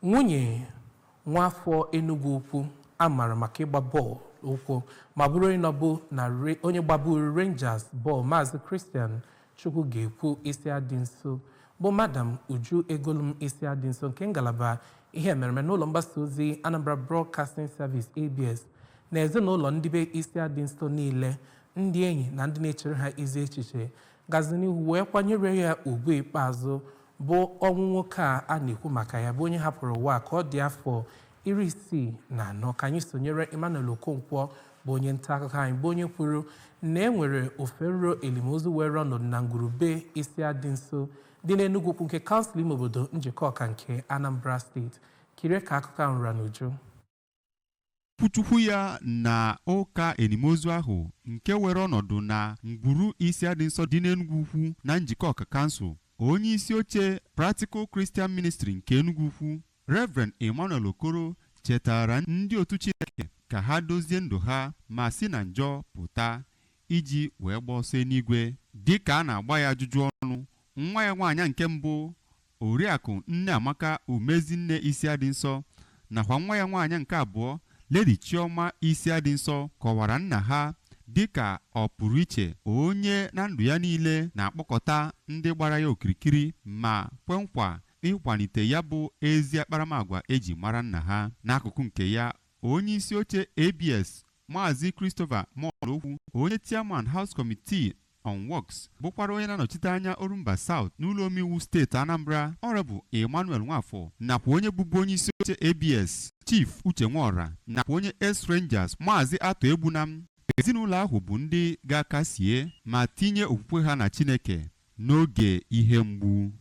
Nwunye nwaafọ Enugu Ukwu a mara maka ịgba bọọlụ ụkwụ ma bụrụ onye nọbụ na onye gbaburu Rangers bọọlụ, Maazị Christian Chukwu ga-ekwu isi adị nso, bụ Madam Uju Egolum isi adị nso, nke ngalaba ihe emereme n'ụlọ mgbasa ozi Anambra Broadcasting Service, ABS, na ezinụlọ ndị be isi adị nso niile, ndị enyi na ndị na-echere ha ezi echiche, gazi n'ihu wee kwanyere ya ugwu ikpeazụ, bụ ọnwụ nwoke a a na-ekwu maka ya, bụ onye hapụrụ ụwa ka ọ dị afọ 64. Ka anyị sonyere Emmanuel Okonkwo, bụ onye nta akụkọ anyị, bụ onye kwuru na e nwere ofe nro elimozu were ọnọdụ na ngwurube isi adị nso dị n'Enugu Ukwu nke kansụl ime obodo Njikọka nke Anambra Steeti. Kirie ka akụkọ ahụ ra n'uju. Okwuchukwu ya na ụka enimozu ahụ nke were ọnọdụ na ngwuru isi adị nsọ dị n'Enugu Ukwu na Njikọka kansụl, onye isi oche Practical Christian Ministry nke Enugu Ukwu, Reverend Emmanuel Okoro, chetara ndị otu Chineke ka ha dozie ndụ ha ma si na njọ pụta iji wee gbaa ọsọ eluigwe. Dịka a na-agba ya ajụjụ ọnụ, nwa ya nwaanyị nke mbụ, Oriakụ Nneamaka Umezinne isi adị nsọ, nakwa nwa ya nwaanyị nke abụọ, Lady Chioma isi adị nsọ, kọwara nna ha dịka ọ pụrụ iche, onye na ndụ ya niile na-akpọkọta ndị gbara ya okirikiri, ma kwe nkwa ịkwalite ya bụ ezi akparamagwa eji mara nna ha. N'akụkụ nke ya, onye isi oche ABS, Maazị Christopher Molokwu, onye chairman House Committee on Works, bụkwara onye na-anọchite anya Orumba South n'ụlọ omeiwu steeti Anambra, Honorable Emmanuel Nwafọ, nakwa onye bụbu onye isi oche ABS, Chief Uche Nwora, nakwa onye ex Rangers, Maazị Atọ Egbunam, ezinụlọ ahụ bụ ndị ga-akasie ma tinye okwukwe ha na Chineke n'oge ihe mgbu.